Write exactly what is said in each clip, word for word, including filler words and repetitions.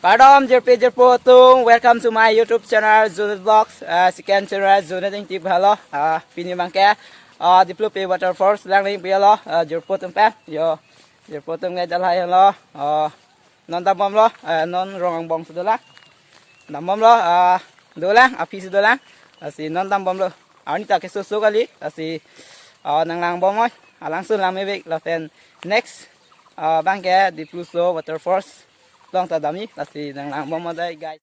Kardom jirpi jirpo atum, welcome to my YouTube channel Junit Vlogs, uh, second channel Junit Ingti Bhalo, uh, pini abangke, uh, Diplupe Waterfalls lang ning piyalo, uh, jirpo atum pen, yo, jirpo atum ke jalai lo, uh, non dambomlo, uh, non rong angbong si dolang, dambomlo, uh, dolang, aphi si dolang, lasi non dambomlo, arni ta keso so kali, lasi, uh, nanglangbom oi, alangsun lang mevek, lapen next, uh, abangke Dipluso Waterfalls along ta damji, lasi nanglangbom oi dei, guys.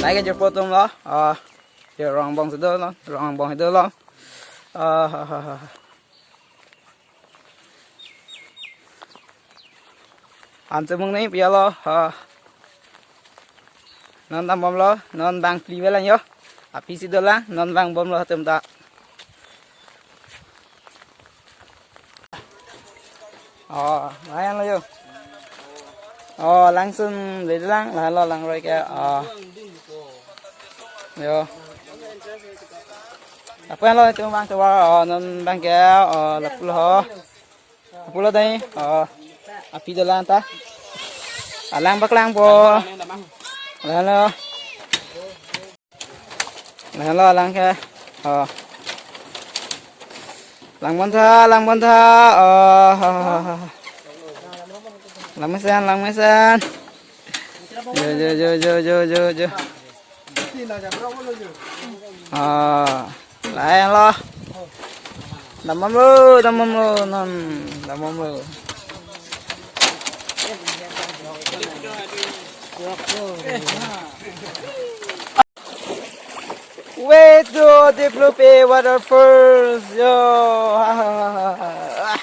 Lake jirpo atumlo, ah, yo rong angbong si dolo, rong angbong si dolo. Ah, ha, ha, ha. An chemung ni piyalo, ha. Non dambomlo, non bang phli velang yo. Aphi si dolang, non vangbomlo atum ta. Oh, layan lo yo. Oh, langsun le lang, la lo lang roi ke. Oh. Yo. Apa lo itu bang coba, oh, non abangke, oh, lapulo ho. Lapulo dei, oh, aphi dolang ta. Alang paklangpo. Lahenlo. Lahenlo alang ke. Oh. Langbom tha, langbom tha. Oh, ha, ha, ha, ha. Langmesen, langmesen. Jo, jo, jo, jo, jo, jo, jo. Ah, lahenlo. Dambomlo, dambomlo, non, dambomlo. Way to Diplupe Waterfalls, yo. Ha, ha, ha, ha, ha.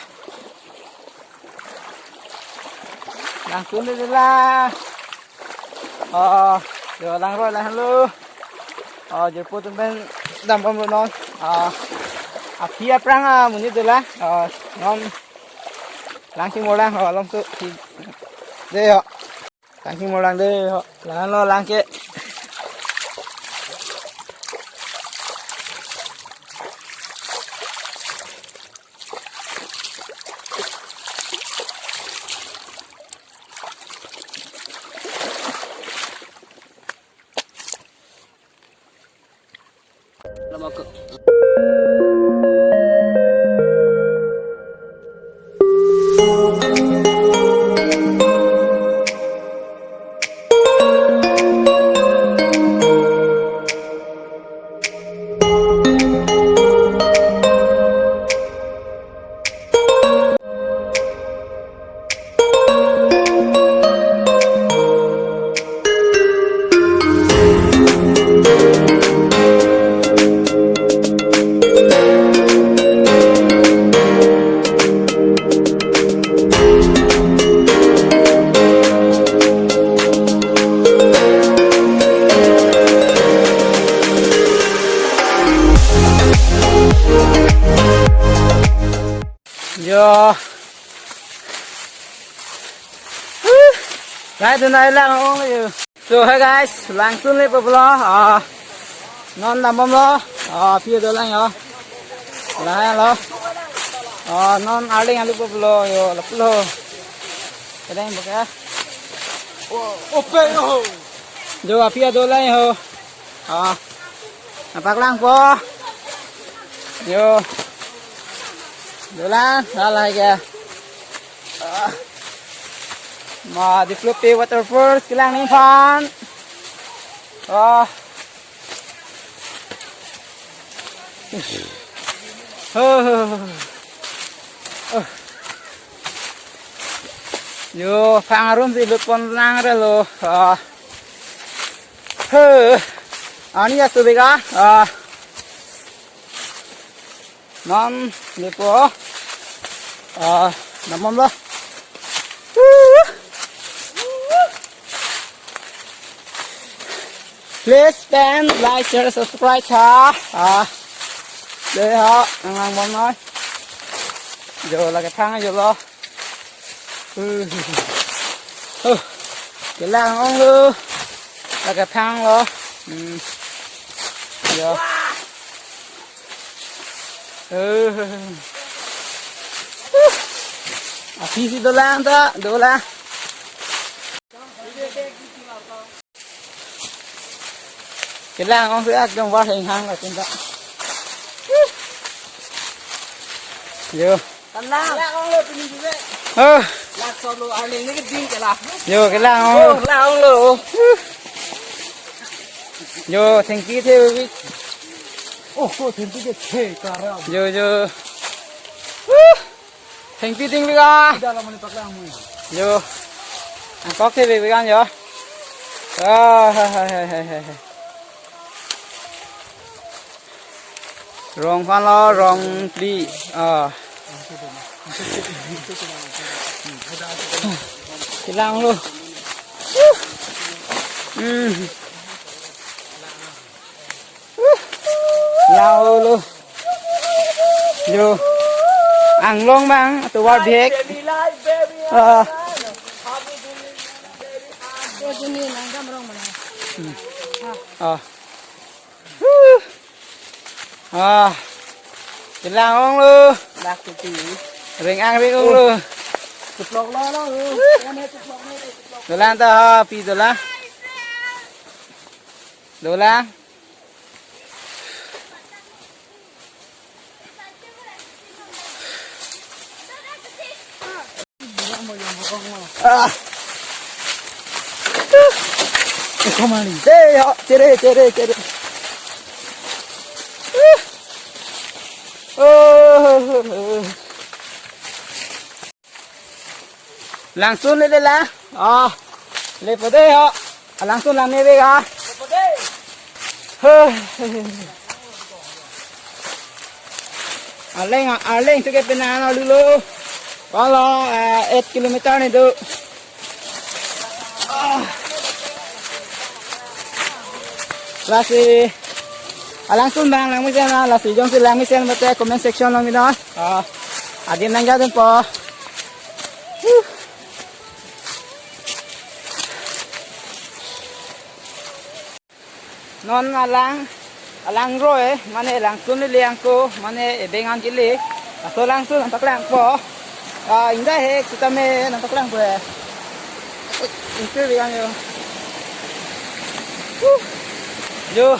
Langsun le la. Oh, yo lang roi lahenlo. Oh, jirpo atum pen dambomlo non. Ah, aphi aphrang amonit dolang. Oh, non lang si molang, oh, along tu si. Dei ho. Lang si molang dei ho. Lahenlo lang ke. Yo. Huh. Guys, tunai lang ong yo. So, hi guys, langsun le pulo. Ah, non dambomlo. Ah, aphi dolang yo. Lahenlo. Ah, non arleng alu pulo yo, lapulo. Kedeng buka. Oh, open yo. Jo, aphi dolang yo. Ah. Napaklangpo. Yo. Dolang, lalai ke. Ah. Ma Diplupe Waterfalls kelang ningphan. Ah. Huh. Oh. Yo, phang arum si lutpon nang re lo. Ah. Huh. Arni asu bega. Ah. Non, lepo. Ah, dambomlo. Please pen like, share, subscribe ha. Ah. Dei ho, nanglangbom noi. Jo lake phang jo lo. Uh. Uh. Kelang onglo. Lake phang lo. Hmm. Yo. Eh. Aphi si dolang ta, dolang. Kelang ong si ak dong war heng hang lapen ta. Yo. Kelang. Kelang ong lo pini juga. Oh. Lak solo arleng ni keding kelang. Yo, kelang ong lo. Oh, kelang ong lo. Yo, thengpi the baby. Oh, ko thengpi the the karam. Yo, yo. Thengpi ding bika. Ida la mani paklang mui. Yo. Angkok the baby kan yo. Ah, hai, hai, hai, hai, hai. Rong phan lo, rong phli. Ah. Kelang lo. Hmm. Kelang lo. Yo. Anglong bang, tovar bihek. Ah. Ah. Huh. Ah. Kelang ong lo. Lak tuti. Ring ang ring ong lo. Tuplok lo lo. Tuplok lo, tuplok lo. Dolang ta ha, pi dolang. Dolang. Ah. Eko mani. Eh, ya, chere, chere, chere. Oh. Langsun le le la. Ah. Le pade ho. Langsun lang ne ve ga. Huh. Arleng, arleng tu ke pena na lulo. Kalau, eh, eight kilometer ni tu. Ah. Lasi, alangsun bang lang mesen, ah, lasi jongsi lang mesen mate comment section along mina. Ah, adim nang jadun po. Huh. Non alang, alang roi, mane langsun le le angko, mane ebeng an kele. Laso langsun nangpaklangpo. Ah, ingdai hek sitame nangpaklangpo. Ui, ingke biang yo. Huh. Yo.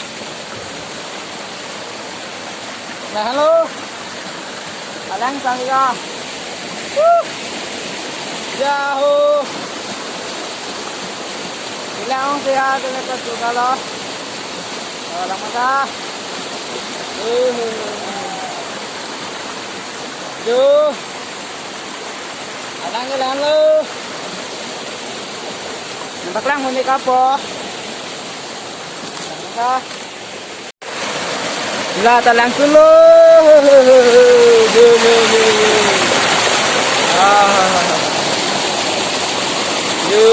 Nah, halo. Alang sang ya. Huh. Yahoo. Bilang sehat, kena pas juga lo. Oh, lama dah. Eh. Yo. Alang jalan lo. Nangpaklang muni kapo. Lama dah. La ta langsun lo. Yo, yo, yo, yo. Ah. Yo.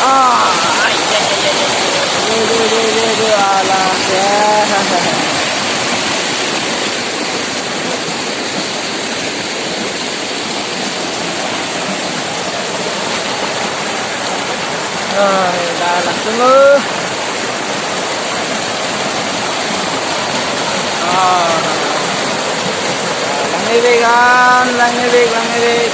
Ah, ai, ai, ai, ai, ai. Duh, duh, duh, duh, duh, alah, ya. Ah, ya, langsun lo. Ah. Lang-e bek an, lang-e bek, lang-e bek.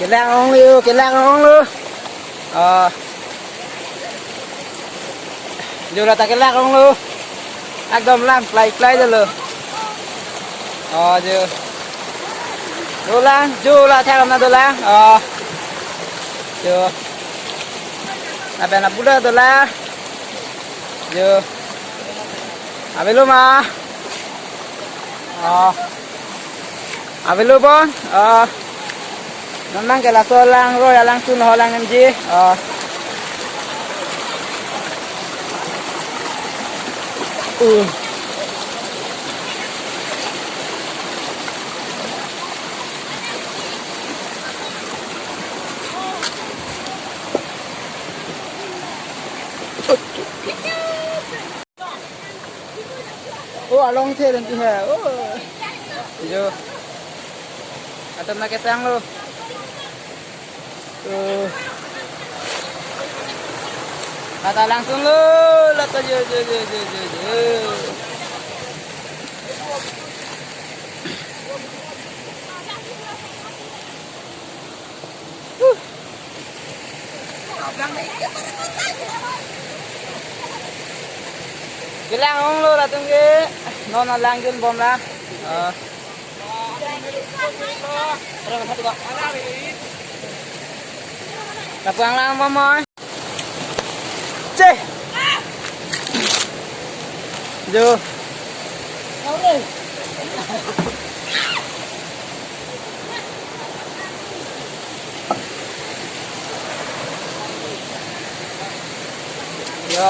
Kelang onglo, kelang onglo. Oh. Jo, lata kelang onglo. Ekdom lang, plai plai dolo. Oh, jo. Dolang, jo, la thak na dolang. Oh. Jo. Apa na pula dolang. Jo. Avelo ma. Oh. Avelo bon. Oh. Non abang ke laso langroi alangsun ho lang nemji. Oh. Uh. Oh, along the dan tu hai. Oh. Jo. Atam na kesang lo. Oh. Lata langsung lo, lata jo, jo, jo. Kelang onglo latum ke. Non alang jun bom la. Ah. Lapu-an lang bom oi. Che. Jo. Jo.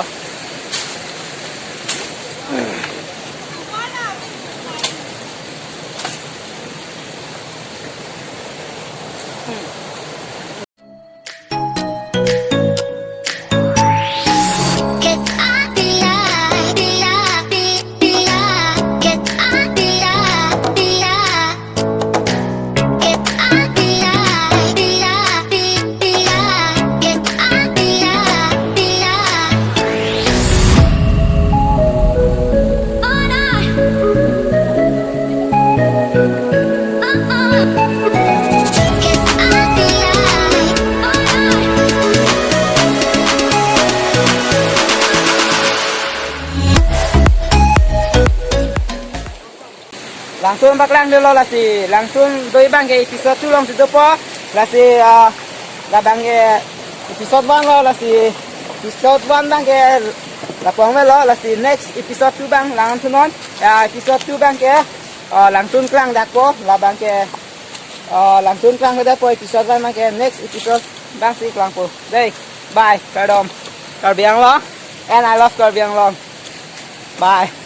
Langsung paklang dolo lasi, langsung doi abang ke episode two alongsi dopo, lasi, ah, labang ke episode one lo, lasi episode one abang ke lapu-an melo, lasi next episode two abang lang thunon, ya episode two abang ke, ah, langsung klang dakpo, labang ke, ah, langsung klang dakpo episode one abang ke next episode abangsi klangpo. Dei, bye, kardom, Karbi Anglong, and I love Karbi Anglong, bye.